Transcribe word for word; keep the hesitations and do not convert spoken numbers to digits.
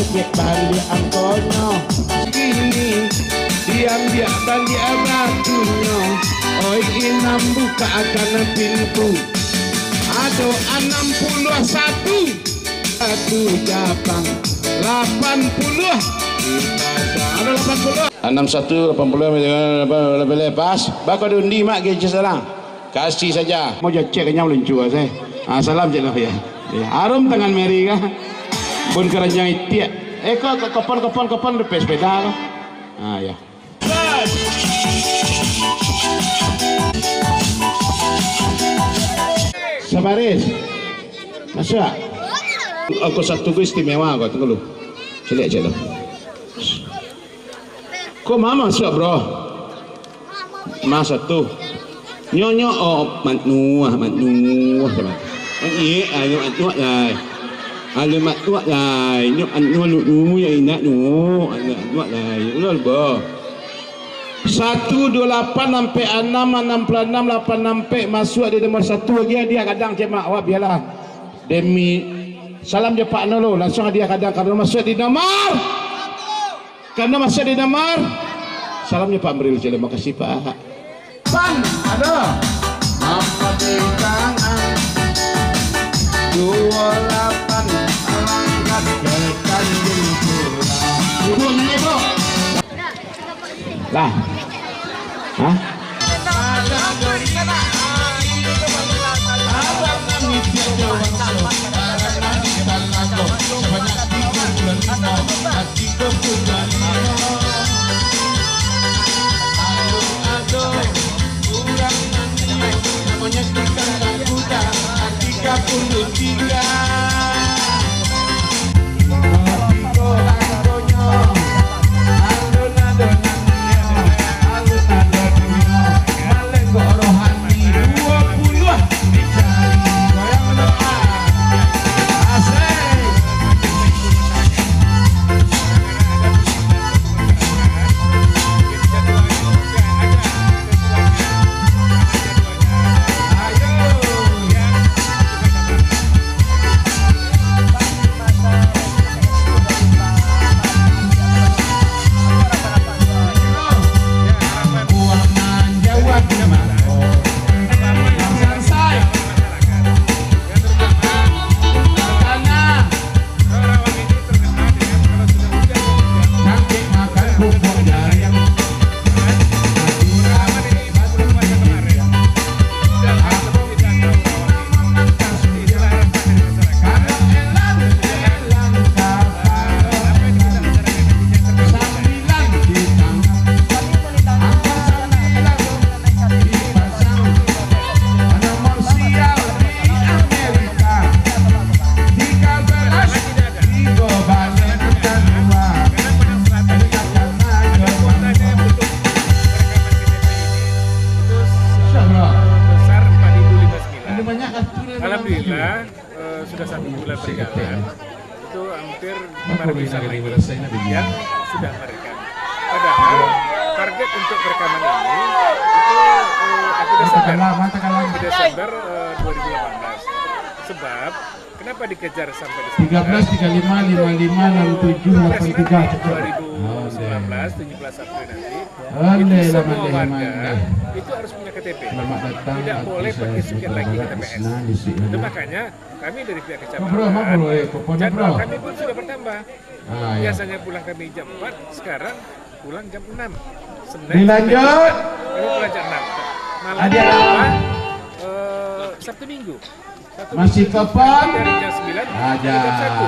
Diambiak baliak angkonyo, kini diambiak baliak batunyo. Oi, inam, bukakan pintu. Ado anam puluah satu, satu cabang, lapan puluah. Ado lapan puluah. Anam satu, lapan puluah, lapan puluah, pas. Bako diundi, Mak, gadget salang. Kasih saja. Mau jacek kenyang luncua, saya. Ah, salam, cek lah, ya. Ya, harum tangan Mary, kah? Bun keranjang itiak. Eh, kok, kok, kopon, kopon, kopon, depek sepeda, kah? Ah, ya. Sabaris. Masuk. Angko satu ko istimewa ko, tunggu lu. Cek, cek lu. Ko ma masuak, bro? Ma satu. Nyo, nyo, oh, Mak Nuah, Mak Nuah, sama. Mak Nuah, ah, nyo Mak Nuah lai. Alah Mak Nuah lai, nyo Mak Nuah, lu, lu, ya inak, nyo. Alah Mak Nuah lai. Ulah, bro. Satu dua lapan sampai anam, anam puluah anam, lapan sampai masuak di nomor satu lagi, hadiah gadang, cek Mak. Wah, bialah. Demi salam jo Pak Nolo, langsung hadiah gadang karena masuak di nomor Karena masih ada nomor. Salamnyo Pak Amril, terima kasih, Pak. Pan, ada. Nampak di tangan. Dua lapan, langkah ke Tanjung Pura. Ibu, mana, Ibu? Lah. Hah? Alhamdulillah, eh, sudah satu bulan berjalan, itu hampir lima ratus yang sudah merekam. Padahal target untuk perekaman ini itu, eh, satu Desember. Satu Desember, eh, dua ribu delapan belas. Sebab, kenapa dikejar sampai di sana? Tiga belas, tiga lima, lima lima, enam tujuh, delapan tiga, cukup. Dua ribu sembilan belas, tujuh belas April nanti, itu semua warga itu harus punya K T P. Tidak boleh pakai suket lagi K T P S. Itu makanya kami dari pihak kecamatan, jadwal kami pun sudah bertambah. Biasanya pulang kami jam empat, sekarang pulang jam enam. Senin sampai Jumat, kami pulang jam enam. Malam bertambah, eh, Sabtu Minggu. Sabtu Minggu dari jam sembilan sampai jam satu.